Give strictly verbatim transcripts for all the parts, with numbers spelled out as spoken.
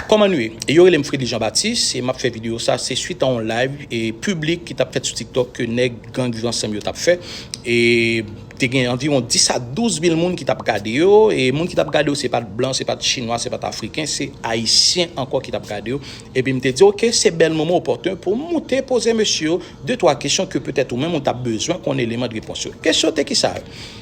Kòman nou ye? Yo rele m Fredly Jean Baptiste e m ap fè videyo sa, se swit a yon live e piblik ki t ap fèt sou TikTok ke nèg gang Viv Ansanm yo t ap fè. E te gen anviwon dis a douz mil moun ki t ap gade yo, e moun ki t ap gade yo se pa t blan, se pa t chinwa, se pa t afriken, se ayisyen ankò ki t ap gade yo. Epi m te di, oke, se bèl moman opòtun pou m moute poze mesye yo de twa kesyon ke petèt ou menm ou t ap bezwen konn eleman de repons yo. Kesyon te ki sa?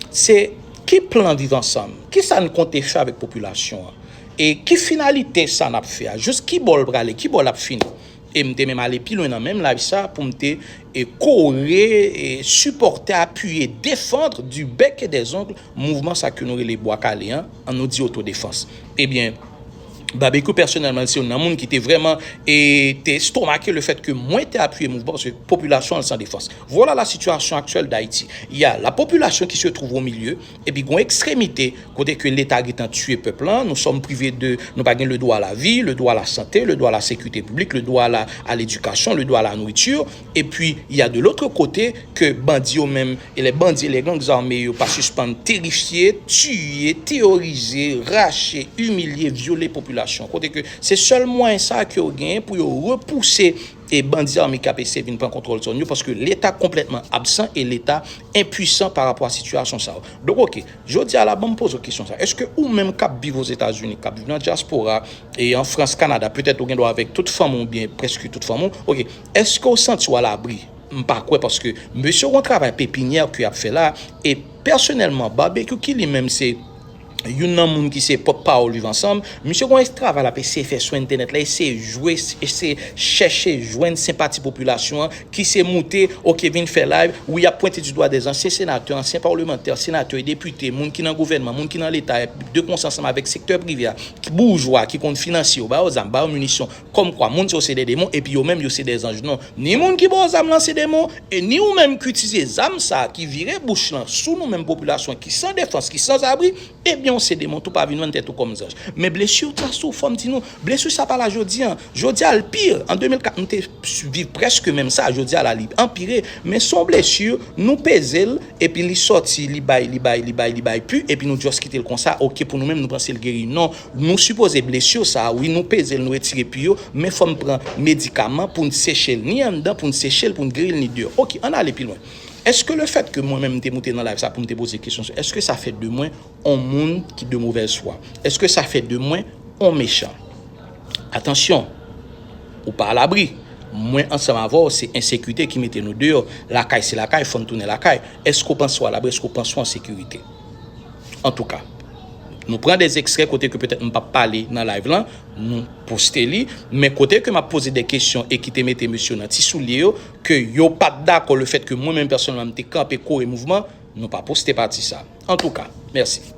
Se ki plan Viv Ansanm? Kisa n konte fè avèk popilasyon an? E ki finalite sa n ap fè a? Jis ki bò l prale? Ki bò l ap fini? E m te menm ale pi lwen nan menm live sa pou m te e, kore, e, sipòte, apiye, defandre du bec et des ongles mouvman sa ke nou rele Bwa Kale an, an nou di otodefans. Ebyen, Babekyou pèsonèlman se youn nan moun ki te vrèman e te estomake lefèt ke mwen te apiye mouvman paske popilasyon an san defans. Voilà la situation actuelle d'Haïti. Il y a la population qui se trouve au milieu, epi gon ekstremite kote ke Leta gentan tiye pèp lan, nous sommes privés de, nou pa gen le droit à la vie, le droit à la santé, le droit à la sécurité publique, le droit à la, à l'éducation, le droit à la nourriture, et puis il y a de l'autre côté ke bandi yo menm, e les bandits, les gangs armés yo pa sispann terifye, tiye, teworize, rache, imilye, vyole popilasyon. Kote ke se sèl mwayen sa ke yo genyen pou yo repouse e bandi ame k ap eseye vin pran kontwòl zòn yo, paske Leta konplètman absan e Leta enpwisan pa rapò a sitiyasyon sa yo. Donk, oke, jodi a la, ban m poze w kesyon sa. Èske ou menm k ap viv Ozetazini, k ap viv nan dyaspora, e an Frans, Kanada, petèt ou gen dwa avèk tout fanmi w oubyen prèske tout fanmi w, oke, èske w santi w alabri? M pa kwè, paske mesye yo gon travay pepinyè ke y ap fè la, e pèsonèlman, Babekyou ki li menm se youn nan moun ki se pòtpawòl Viv Ansanm, misye gon travay l ap eseye fè sou entènèt la, eseye jwe, eseye chèche jwenn senpati popilasyon an, ki se moute, oke, vin fè live, wi, y ap pwente di dwa dè ansyen senatè, ansyen palmantè, senatè, depite, moun ki nan gouvènman, moun ki nan Leta, de konsa ansanm avèk sektè prive a, boujwa ki konn finanse yo, ba yo zam, ba yo minisyon, kòmkwa moun sa yo se de demon, epi yo menm yo se de zanj. Non, ni moun ki ba w zam lan se demon, e ni ou menm ki itilize zam sa a, ki vire bouch lan sou nou menm popilasyon ki san defans, ki sanzabri, ebyen, w se demon tou, pa vin vann tèt ou kòm zanj. Men blesi sa sou, fò m di nou, blesi sa pa la jodi a. Jodi a, l pi. An de mil kat, m te viv prèske menm sa. Jodi a, la, li anpire. Men se yon blesi, nou peze l, epi li sòti, li bay, li bay, li bay, li bay pi, epi nou just kite l konsa. Oke, pou nou menm, nou panse l geri. Non, nou sipoze blesi sa, wi, nou peze l, nou retire pi yo, men fò n pran medikaman pou n seche l, ni anndan pou n seche l, pou n geri l, ni deyò. Oke, ann ale pi lwen. Èske lefèt ke mwen menm m te moute nan live sa pou m te poze kesyon sa, èske sa fè de mwen on moun ki de movèz fwa? Èske sa fè de mwen on mechan? Atansyon, ou pa alabri. Mwen ansanm avè w, se ensekirite ki mete nou deyò. Lakay se lakay, fò n tounen lakay. Èske w panse w alabri? Èske w panse w an sekirite? Antouka, nou pran de ekstrè kote ke petèt m p ap pale nan live lan, nou poste li, men kote ke m ap poze de kesyon e ki te mete mesye yo nan ti soulye yo, ke yo pa t dakò lefèt ke mwen menm pèsonèlman m te kanpe kore mouvman, nou pa poste pati sa. Antouka, mèsi.